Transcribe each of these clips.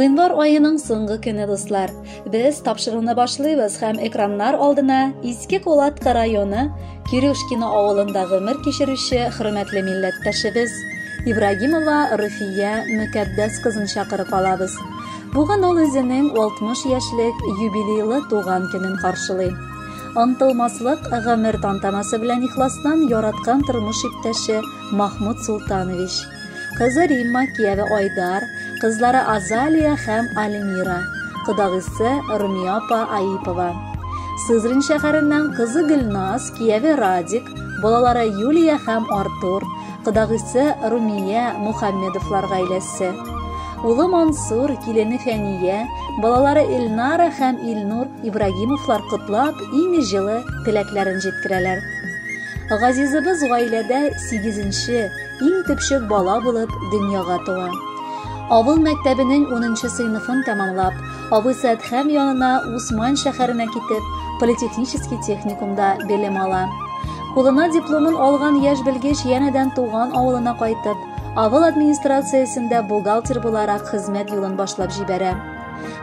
Гыйнвар аеның соңгы көне, дуслар. Без тапшыруны башлыйбыз һәм экраннар алдына Иске Кулатка районы Кирюшкино авылында гомер кичерүче хөрмәтле милләттәшебез Ибрагимова Руфия Мөкәддәс кызын чакырып алабыз. Бүген ул үзенең 60 яшьлек юбилейлы туган көнен каршылый. Онтылмаслык гомер тантанасы белән ихластан яраткан тормыш иптәше Махмуд Султанович, кызы Римма, кияве Айдар, кызлары Азалия һәм Альмира, кодагыйсы Румия апа Аипова. Сызрань шәһәреннән кызы Гөлназ, кияве Радик, балалары Юлия һәм Артур, кодагыйсы Румия Мухаммедовлар гаиләсе. Улы Мансур, килене Фәния, балалары Эльнара һәм Илнур Ибрагимовлар котлап, иң җылы теләкләрен җиткерәләр. Газизыбыз гаиләдә сигезенче, иң төпчек бала булып дөньяга туа. Авыл мәктәбенең 10 сыйныфын тәмамлап, абыйсы Әдһәм янына Усман шәһәренә китеп, политехнический техникумда белем ала. Кулына дипломын алган яшь белгеч янәдән туган авылына кайтып, авыл администрациясендә бухгалтер буларак хезмәт юлын башлап җибәрә.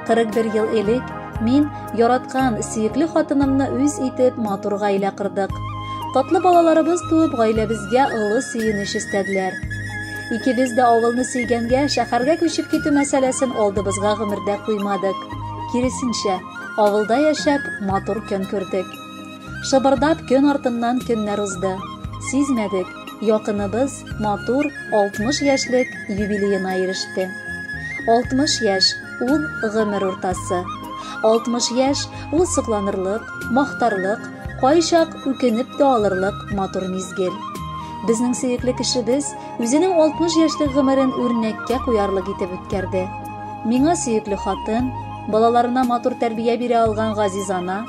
41 ел элек мин яраткан, сөекле хатынымны үз итеп матур гаилә кордык. Татлы балаларыбыз туып, гаиләбезгә олы сөенеч өстәделәр. Икебез дә авылны сөйгәнгә, шәһәргә күчеп китү мәсьәләсен алдыбызга гомердә куймадык. Киресенчә, авылда яшәп, матур көн күрдек. Шыбырдап көн артыннан көннәр узды. Сизмәдек, якыныбыз матур 60 яшьлек юбилеена иреште. 60 яшь ул гомер уртасы. 60 яшь ул сокланырлык, мактарлык, кайчак үкенеп тә алырлык матур мизгел. Безнең сөекле кешебез үзенең 60 яшьлек гомерен үрнәккә куярлык итеп үткәрде. Миңа сөекле хатын, балаларына матур тәрбия бирә алган газиз ана,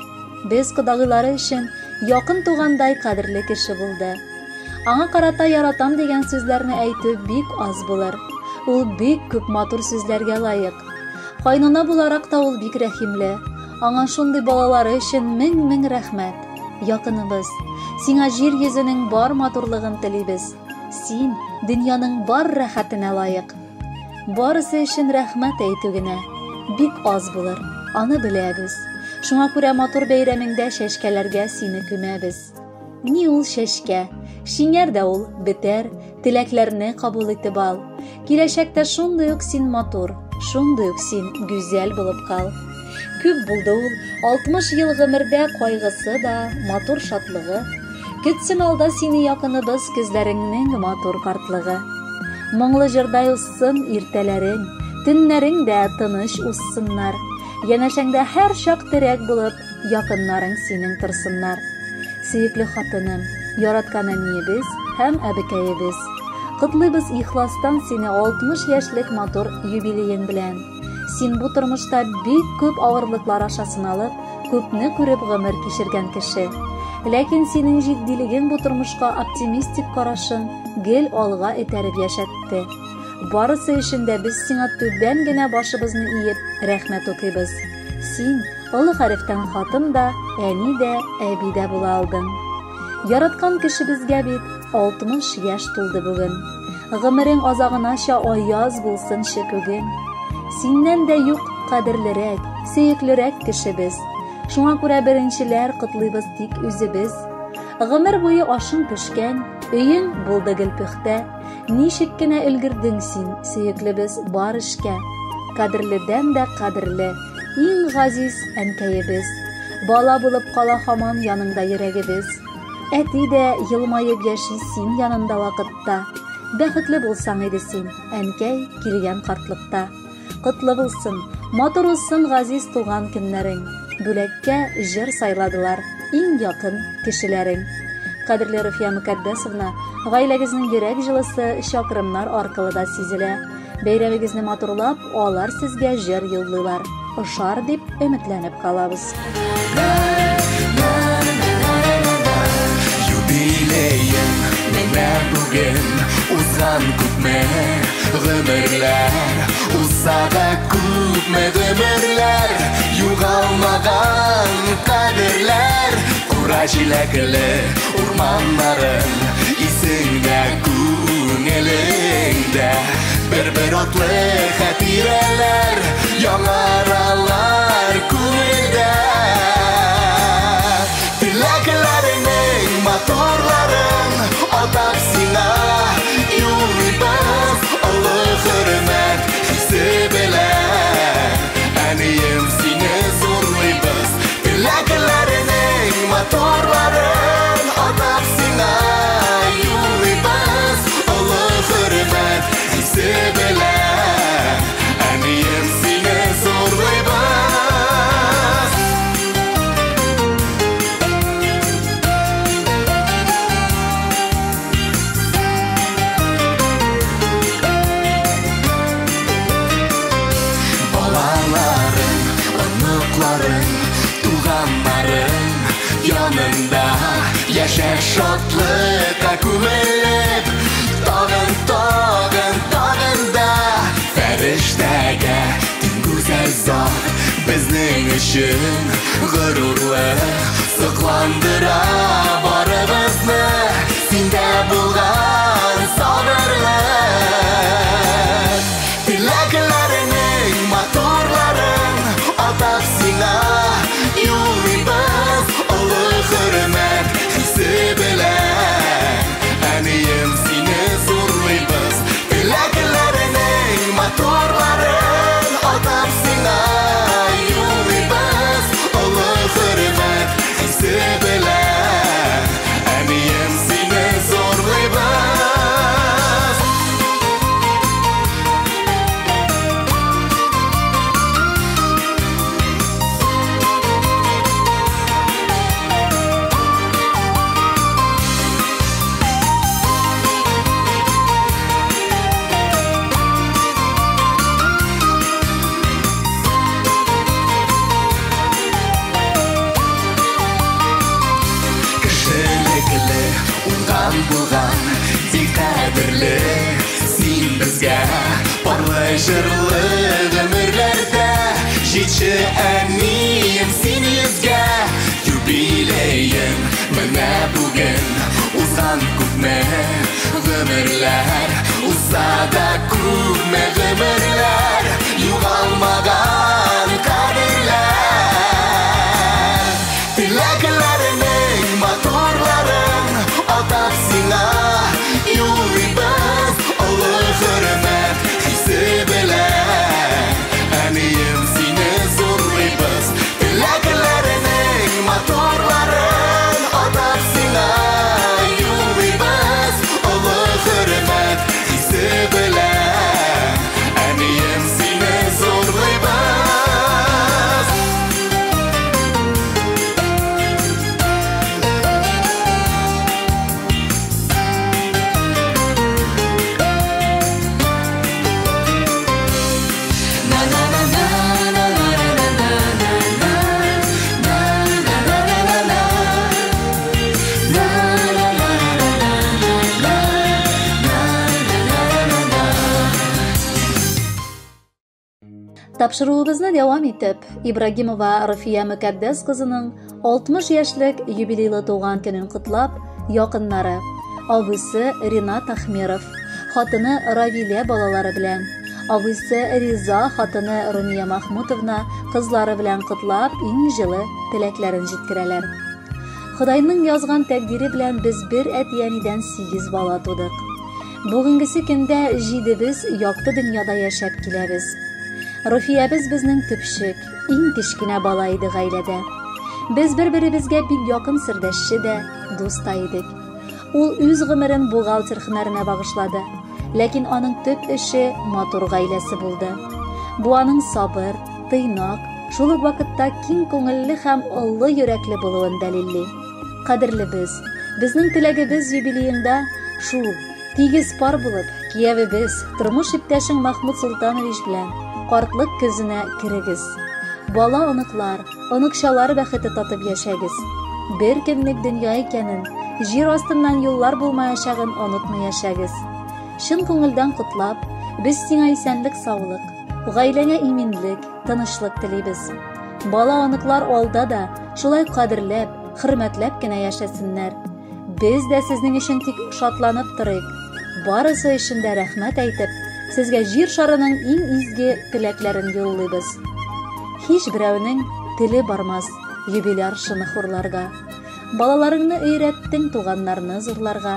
без кодагыйлары өчен якын тугандай кадерле кеше булды. Аңа карата яратам дигән сүзләрне әйтү бик аз булыр. Ул бик күп матур сүзләргә лаек. Кайнана буларак та ул бик рәхимле. Аңа шундый балалары өчен мең-мең рәхмәт. Якыныбыз, сиңа җир йөзенең бар матурлыгын телибез. Син дөньяның бар рәхәтенә лаек. Барысы өчен рәхмәт әйтү генә бик аз булыр, аны беләбез. Шуңа күрә матур бәйрәмеңдә чәчкәләргә сине күмәбез. Ни ул чәчкә? Шиңәр дә ул, бетәр, теләкләрне кабул итеп ал. Киләчәктә шундый ук син матур, шундый ук син гүзәл булып кал. Күп булды ул 60 ел гомердә кайгысы да, матур шатлыгы. Көтсен алда сине якыныбыз көзләреңнең матур картлыгы. Моңлы җырдай узсын иртәләрең, төннәрең дә тыныч узсыннар. Янәшәңдә һәр чак терәк булып, якыннарың синең торсыннар. Сөекле хатыным, яраткан әниебез һәм әбекәебез. Котлыйбыз ихластан сине 60 яшьлек матур юбилеең белән. Син бу тормышта бик күп авырлыклар аша сыналып, күпне күреп гомер кичергән кеше. Ләкин синең җитдилегең бу тормышка оптимистик карашың гел алга этәреп яшәтте. Барысы өчен дә без сиңа түбән генә башыбызны иеп, рәхмәт укыйбыз. Син олы хәрефтән хатын да, әни дә, әби дә була алдың. Яраткан кешебезгә бит 60 яшь тулды бүген. Гомерең азагынача аяз булсынчы күген. Синнән дә юк кадерлерәк, сөеклерәк кешебез. Шуңа күрә беренчеләр котлыйбыз тик үзебез. Гомер буе ашың пешкән, өең булды гел пөхтә. Ничек кенә өлгердең син, сөеклебез, бар эшкә. Кадерледән дә кадерле, иң газиз әнкәебез. Бала булып кала һаман яныңда йөрәгебез. Әти дә елмаеп яши син янында вакытта. Бәхетле булсаң иде син, әнкәй, килгән картлыкта. Котлы булсын, матур узсын газиз туган көннәрең. Бүләккә җыр сайладылар иң якын кешеләрең. Кадерле Руфия Мөкаддәсовна, гаиләгезнең йөрәк җылысы чакрымнар аркылы да сизелә. Бәйрәмегезне матурлап, алар сезгә җыр юллыйлар. Ошар дип өметләнеп калабыз. Юбилеең менә бүген, узган күпме гомерләр, узса да күпме гомерләр, югалмаган кадерләр, кура җиләкле урманнарың, исеңдә, күңелеңдә. Бер-бер атлы хатирәләр яңаралар күңелдә. Теләкләреңнең матурларын атап сиңа юллыйбыз, олы хөрмәт хисе белән. Әнием, сине зурлыйбыз. Теләкләреңнең матурларын атап сиңа юллыйбыз, олы хөрмәт хисе белән. Әнием, сине зурлыйбыз. Балаларың, оныкларың, туганнарың янында яшә шатлыкка күмелеп, тагын, тагын, тагын да фәрештәгә тиң гүзәл зат, безнең өчен горурлык, сокландыра барыбызны синдә булган сабырлык. Теләкләреңнең матурларын атап сиңа юллыйбыз, олы хөрмәт хисе белән. Әнием, сине зурлыйбыз. Теләкләреңнең матурларын атап сиңа юллыйбыз, олы хөрмәт хисе белән. Әнием, сине зурлыйбыз. Кешелекле, уңган булган, бик кадерле син безгә, парлы җырлы гомерләрдә җитше, әнием, син йөзгә. Юбилеең менә бүген, узган күпме гомерләр, узса да күпме гомерләр, югалмаган кадерләр. Теләкләреңнең матурларын атап сиңа юллыйбыз, олы хөрмәт хисе белән. Әнием, сине зурлыйбыз. Теләкләреңнең матурларын атап сиңа юллыйбыз, олы хөрмәт хисе белән. Әнием, сине зурлыйбыз. Тапшыруыбызны дәвам итеп, Ибрагимова Рафия Мөкәддәс кызының 60 яшьлек юбилейлы туган көнен котлап, якыннары, абыйсы Ринат Ахмеров, хатыны Равилә балалары белән, абыйсы Риза, хатыны Румия Махмутовна кызлары белән котлап, иң җылы теләкләрен җиткерәләр. Ходайның язган тәкъдире белән без бер әти-әнидән 8 бала тудык. Бүгенгесе көндә җидебез якты дөньяда яшәп киләбез. Руфиябез безнең төпчек, иң кечкенә бала иде гаиләдә. Без бер-беребезгә бик якын сердәшче дә, дус та идек. Ул үз гомерен бухгалтер һөнәренә багышлады. Ләкин аның төп эше матур гаиләсе булды. Бу аның сабыр, тыйнак, шул ук вакытта киң күңелле һәм олы йөрәкле булуын дәлилли. Кадерлебез, безнең теләгебез юбилеенда шул, тигез пар булып, киявебез, тормыш иптәшең Махмуд Султанович белән картлык көзенә керегез. Бала оныклар, оныкчалар бәхете татып яшәгез. Бер көнлек дөнья икәнен, җир астыннан юллар булмаячагын онытмый яшәгез. Чын күңелдән котлап, без сиңа исәнлек, саулык, гаиләңә иминлек, тынычлык телибез. Бала оныклар алда да шулай кадерләп, хөрмәтләп кенә яшәсеннәр. Без дә сезнең өчен тик шатланып торыйк. Барысы өчен дә рәхмәт әйтеп, сезгә җир шарының иң изге теләкләрен юллыйбыз. Һич берәүнең теле бармас юбиляр шыны хурларга. Балаларыңны өйрәттең туганнарны зурларга.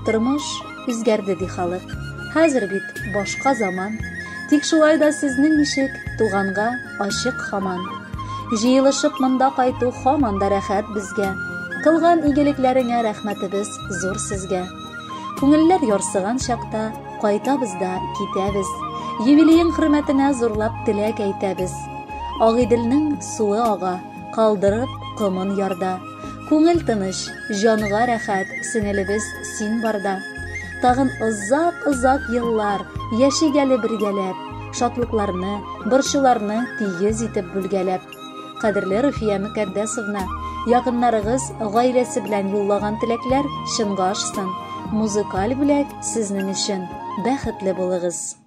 Тормыш үзгәрде ди халык. Хәзер бит башка заман. Тик шулай да сезнең ишек туганга ачык хаман. Җыелышып монда кайту хаман да рәхәт безгә. Кылган игелекләреңә рәхмәтебез зур сезгә. Күңелләр ярсыган чакта кайтабыз да китәбез. Юбилеең хөрмәтенә зурлап теләк әйтәбез. Агыйделнең суы ага, калдырып комын ярда. Күңел тыныч, җанга рәхәт, сеңелебез син барда. Тагын озак-озак еллар яшик әле бергәләп, шатлыкларны, борчуларны тигез итеп бүлгәләп. Кадерле Руфия Мөкәддәсовна, якыннарыгыз гаиләсе белән юллаган теләкләр чынга ашсын. Музыкаль бүләк сезнең өчен. Бәхетле булыгыз!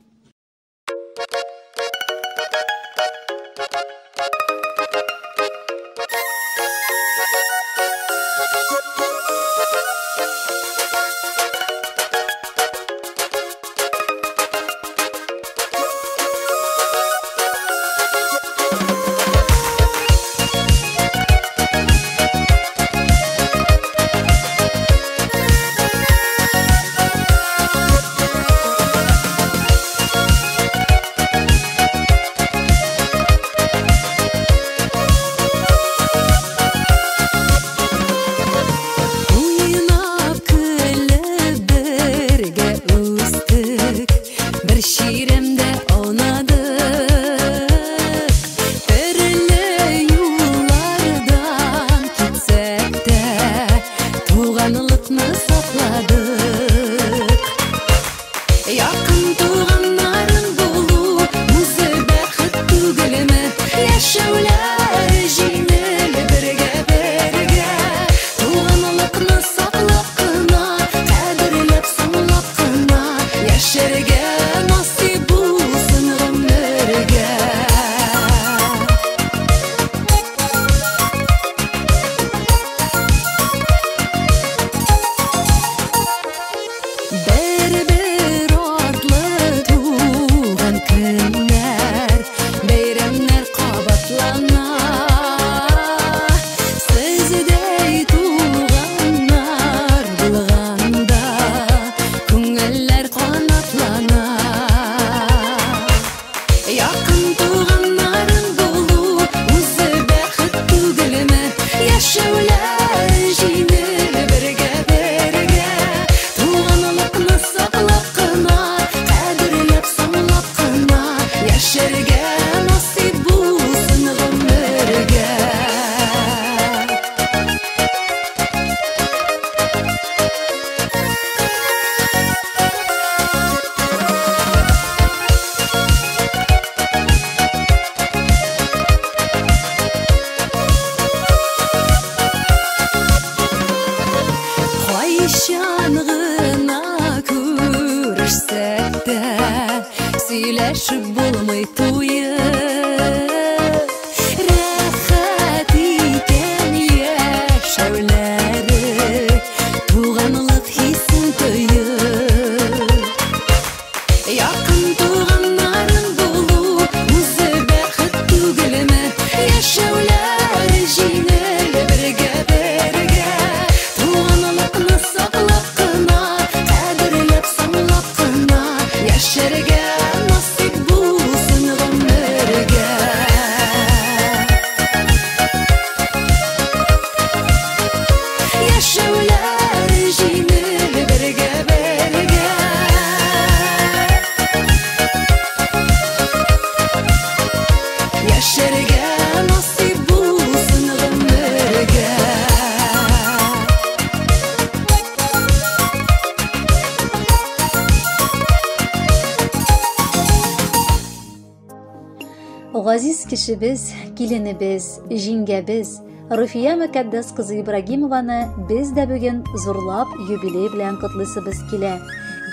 Газиз кешебез, киленебез, җиңгәбез Руфия Мөкәддәс кызы Ибрагимованы без дә бүген зурлап юбилей белән котлыйсыбыз килә,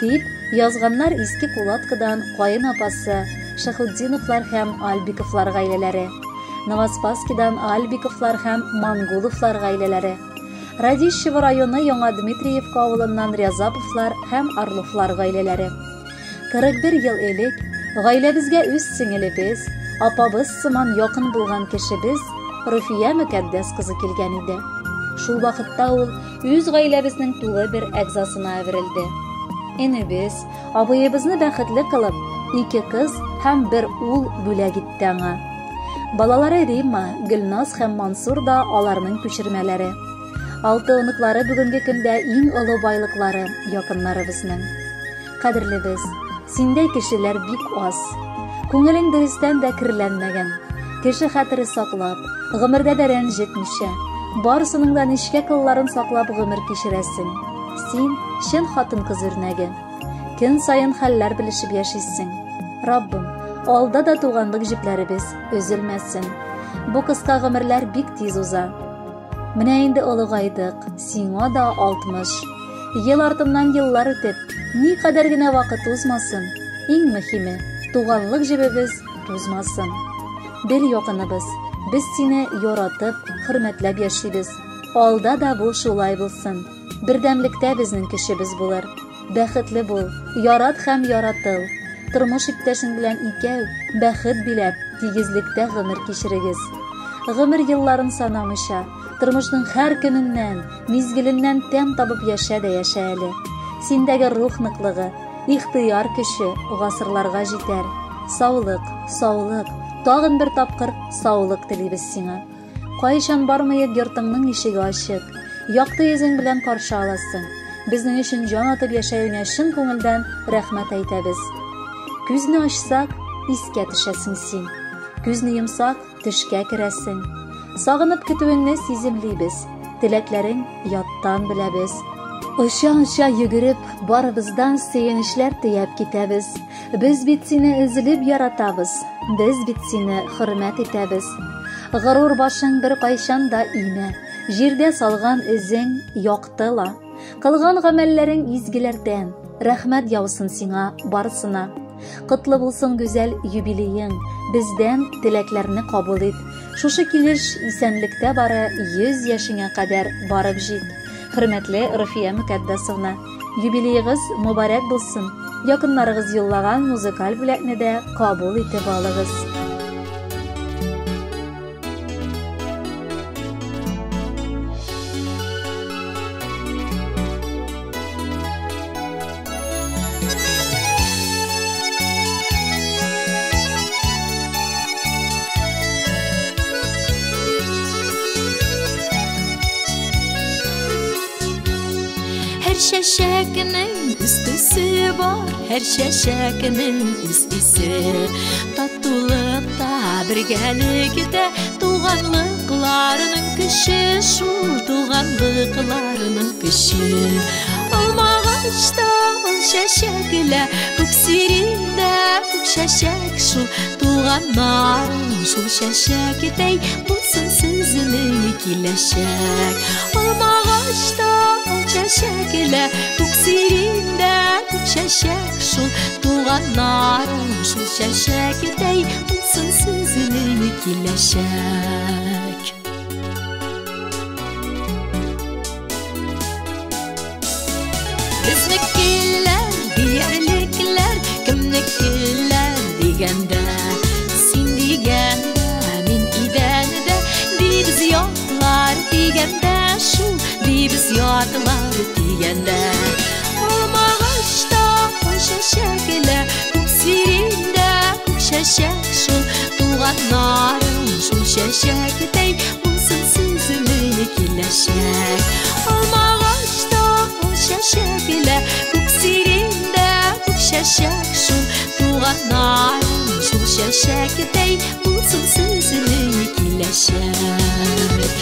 дип язганнар Иске Кулаткадан каен апасы Шахутдиновлар һәм Альбиковлар гаиләләре, Новоспасскидан Альбиковлар һәм Мангуловлар гаиләләре, Радищево районы Яңа Дмитриевка авылыннан Рязаповлар һәм Орловлар гаиләләре. 41 ел элек гаиләбезгә үз сеңелебез, апабыз сыман якын булган кешебез Руфия Мөкәддәс кызы килгән иде. Шул вакытта ул үз гаиләбезнең тулы бер әгъзасына әверелде. Энебез, абыебызны бәхетле кылып, ике кыз һәм бер ул бүләк итте аңа. Балалары Римма, Гөлназ һәм Мансур да аларның күчермәләре. Алты оныклары бүгенге көндә иң олы байлыклары якыннарыбызның. Кадерлебез, синдәй кешеләр бик аз. Күңелең дөрестән дә керләнмәгән. Кеше хәтере саклап, гомердә дә рәнҗетмичә, барысының да нечкә кылларын саклап гомер кичерәсең. Син чын хатын-кыз үрнәге. Көн саен хәлләр белешеп яшисең. Раббым, алда да туганлык җепләребез өзелмәсен. Бу кыска гомерләр бик тиз уза. Менә инде олыгайдык, сиңа да 60. Ел артыннан еллар үтеп, никадәр генә вакыт узмасын, иң мөһиме, туганлык җебебез тузмасын. Бел якыныбыз, без сине яратып, хөрмәтләп яшибез. Алда да бу шулай булсын. Бердәмлектә безнең көчебез булыр. Бәхетле бул, ярат һәм яратыл. Тормыш иптәшең белән икәү бәхет биләп, тигезлектә гомер кичерегез. Гомер елларын санамыйча, тормышның һәр көненнән, мизгеленнән тәм табып яшә дә яшә әле. Синдәге рух ныклыгы, ихтыяр көче гасырларга җитәр. Саулык, саулык, тагын бер тапкыр саулык телибез сиңа. Кайчан бармыек, йортыңның ишеге ачык. Якты йөзең белән каршы аласың. Безнең өчен җан атып яшәвеңә чын күңелдән рәхмәт әйтәбез. Күзне ачсак, искә төшәсең син. Күзне йомсак, төшкә керәсең. Сагынып көтүеңне сиземлибез. Теләкләрең яттан беләбез. Оча-оча йөгереп, барыбыздан сөенечләр төяп китәбез. Без бит сине өзелеп яратабыз. Без бит сине хөрмәт итәбез. Горур башың бер кайчан да имә. Җирдә салган эзең якты ла. Кылган гамәлләрең изгеләрдән. Рәхмәт яусын сиңа барысына. Котлы булсын гүзәл юбилеең. Бездән теләкләрне кабул ит. Шушы килеш исәнлектә бары 100 яшеңә кадәр барып җит. Хөрмәтле Руфия Мөкәддәсовна, юбилеегыз мөбарәк булсын. Якыннарыгыз юллаган музыкаль бүләкне дә кабул итеп алыгыз. Һәр чәчәкнең үз төсе бар, һәр чәчәкнең үз исе. Татулыкта, бергәлектә туганлыкларының көче шул, туганлыкларының көче. Алмагачта ал чәчәклә, күк сирендә күк чәчәк шул, туганнарым шул чәчәктәй булсын сезнең киләчәк. Алмагачта ал чәчәклә, күк сирендә күк чәчәк шул, туганнарым шул чәчәктәй булсын сезнең киләчәк. Безнекеләр, диярлекләр, кемнекеләр дигәндә, син дигәндә, мин идәндә, дибез ятлар дигәндә, шул дибез ятлар дигәндә. Алмагачта ал чәчәклә, күк сирендә күк чәчәк шул, туганнарым шул чәчәктәй булсын сезнең киләчәк. Алмагачта ал чәчәклә, күк сирендә күк чәчәк шул, туганнарым шул чәчәктәй булсын сезнең киләчәк.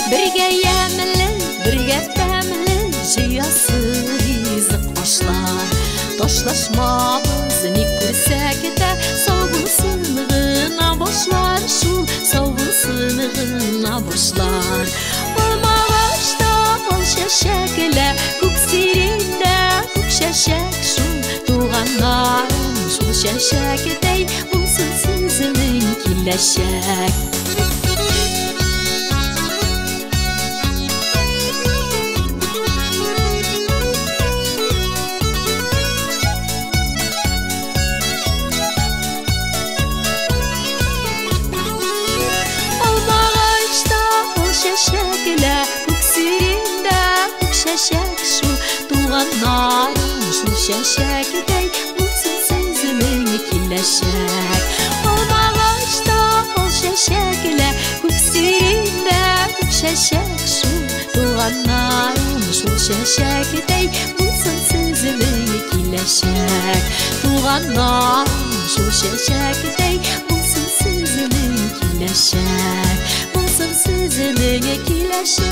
Бергә ямьле, бергә тәмле җыясы ризык ашлар. Ташлашмабыз ни күрсәк тә, сау булсын гына башлар шул, сау булсын гына башлар. Алмагачта ал чәчәклә, күк сирендә күк киләчәк. Алмагачта ул чәчәклә, күк сирендә күк чәчәк шул, туганнарым шул чәчәктәй булсын сезнең киләчәк. Алмагачта ул чәчәклә, күк сирендә күк чәчәк шул, туганнарым шул чәчәктәй булсын сезнең киләчәк. Туганнарым шул чәчәктәй булсын сезнең киләчәк, булсын сезнең киләчәк.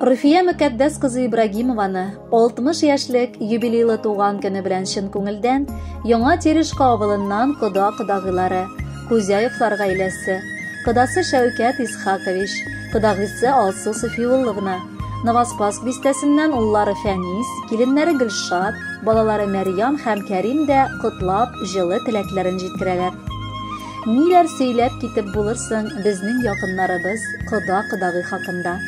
Руфия Мөкәддәс кызы Ибрагимованы 60 яшьлек юбилейлы туган көне белән чын күңелдән Яңа Терешка авылыннан кода-кодагыйлары, Кузяевлар гаиләсе, кодасы Шәүкәт Исхакович, кодагыйсы Алсу Софиулловна, Новоспасск бистәсеннән уллары Фәнис, киленнәре Гөлшат, балалары Мәрьям һәм Кәрим дә котлап җылы теләкләрен җиткерәләр. Ниләр сөйләп китеп булырсың безнең якыннарыбыз кода-кодагый хакында?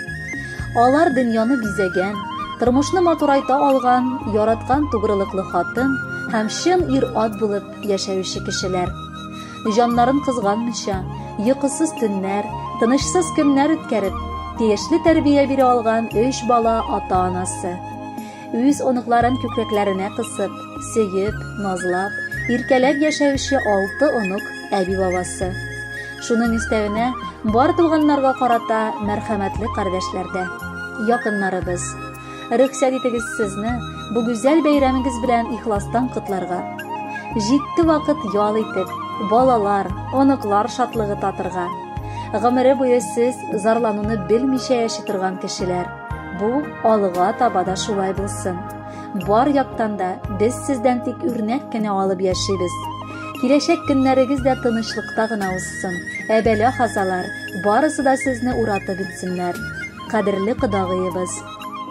Алар дөньяны бизәгән, тормышны матурайта алган, яраткан тугрылыклы хатын һәм чын ир-ат булып яшәүче кешеләр. Җаннарын кызганмыйча, йокысыз төннәр, тынычсыз көннәр үткәреп, тиешле тәрбия бирә алган 3 бала ата-анасы. Үз оныкларын күкрәкләренә кысып, сөеп, назлап, иркәләп яшәүче 6 онык әби-бабасы. Шуның өстәвенә бар туганнарга карата мәрхәмәтле кардәшләрдә, якыннарыбыз. Рөхсәт итегез сезне бу гүзәл бәйрәмегез белән ихластан котларга. Җитте вакыт ял итеп, балалар, оныклар шатлыгы татырга. Гомере буе сез зарлануны белмичә яши торган кешеләр. Бу алга таба да шулай булсын. Бар яктан да без сездән тик үрнәк кенә алып яшибез. Киләчәк көннәрегез дә тынычлыкта гына узсын. Ә бәла-хазалар барысы да сезне уратып үтсеннәр. Кадерле кодагыебыз,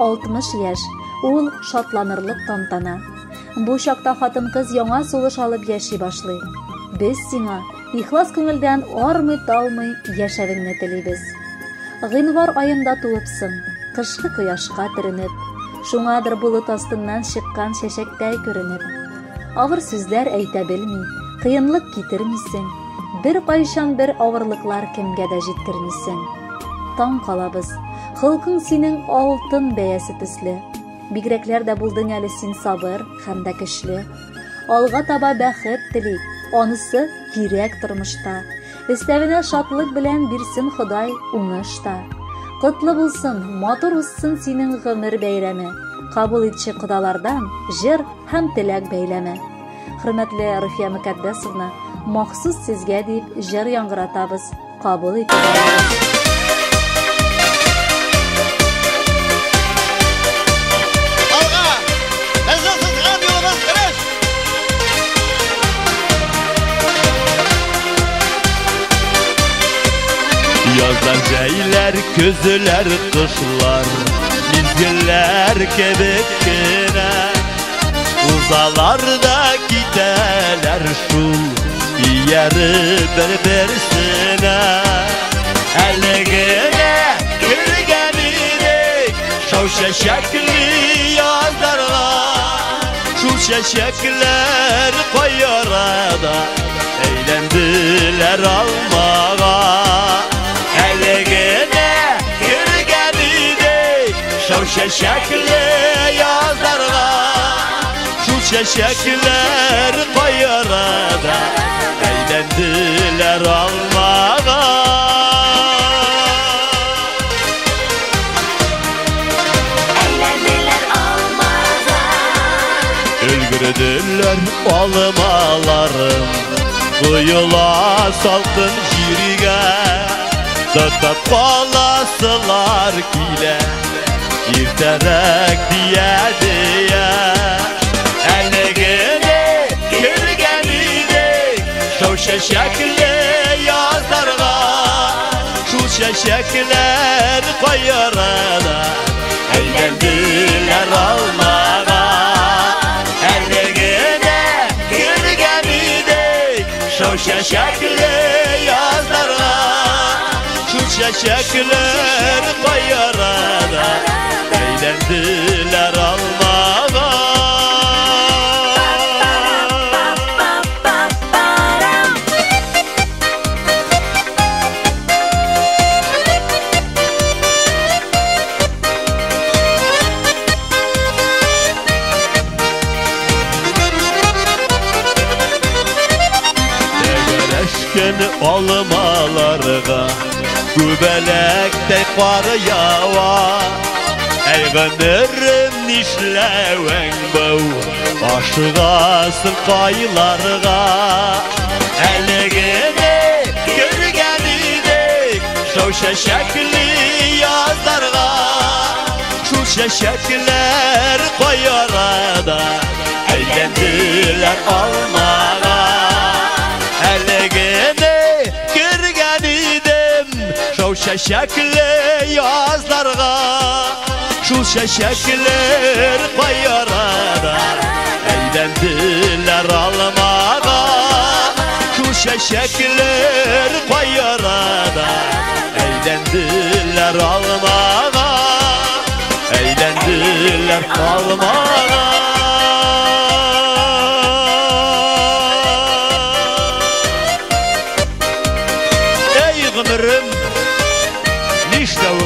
60 яшь, ул шатланырлык тантана. Бу чакта хатын-кыз яңа сулыш алып яши башлый. Без сиңа ихлас күңелдән армый-талмый яшәвеңне телибез. Гыйнвар аенда туыпсың, кышкы кояшка төренеп, шуңадыр болыт астыннан чыккан чәчәктәй күренеп. Авыр сүзләр әйтә белми, кыенлык китермисең, бер кайчан бер авырлыклар кемгә дә җиткермисең. Таң калабыз, холкың синең алтын бәясе төсле. Бигрәкләр дә булдың әле син сабыр һәм дә көчле. Алга таба бәхет телик, анысы кирәк тормышта. Өстәвенә шатлык белән бирсен Ходай уңыш та. Котлы булсын, матур узсын синең гомер бәйрәме. Кабул итче кодалардан җыр һәм теләк бәйләме. Хөрмәтле Руфия Мөкәддәсовна, махсус сезгә дип җыр яңгыратабыз. Кабул итегез. Алга! Безнең сызган юлыбыз дөрес! Язлар, җәйләр, көзләр, кышлар, мизгелләр кебек кенә. Узалар да китәләр шул, ияреп бер-берсенә. Әле генә кергән идек шау чәчәкле язларга. Шул чәчәкләр кай арада әйләнделәр алмага. Әле генә кергән идек шау чәчәкле язларга. Шул чәчәкләр кай арада әйләнделәр алмага. Әйләнделәр алмага. Өлгерделәр алмаларым, коела салкын җиргә. Тотып каласылар килә, иртәрәк дия-дия. Әле генә кергән идек шау чәчәкле язларга. Шул чәчәкләр кай арада әйләнделәр алмага. Әле генә чәчәкле язларга, шул чәчәкләр каярада әйләнделәр алмага. Тәгәрәшкән алмаларга күбәләктәй кар ява. Әй гомерем, нишләвең бу, ашыгасың кайларга? Әле генә кергән идек шау чәчәкле язларга, шул чәчәкләр кай арада әйләнделәр алмага. Әле генә кергән идем шау чәчәкле язларга, шул чәчәкләр кай арада әйләнделәр алмага, шул чәчәкләр кай арада әйләнделәр алмага, әйләнделәр алмага. Әй гомерем, нишләвең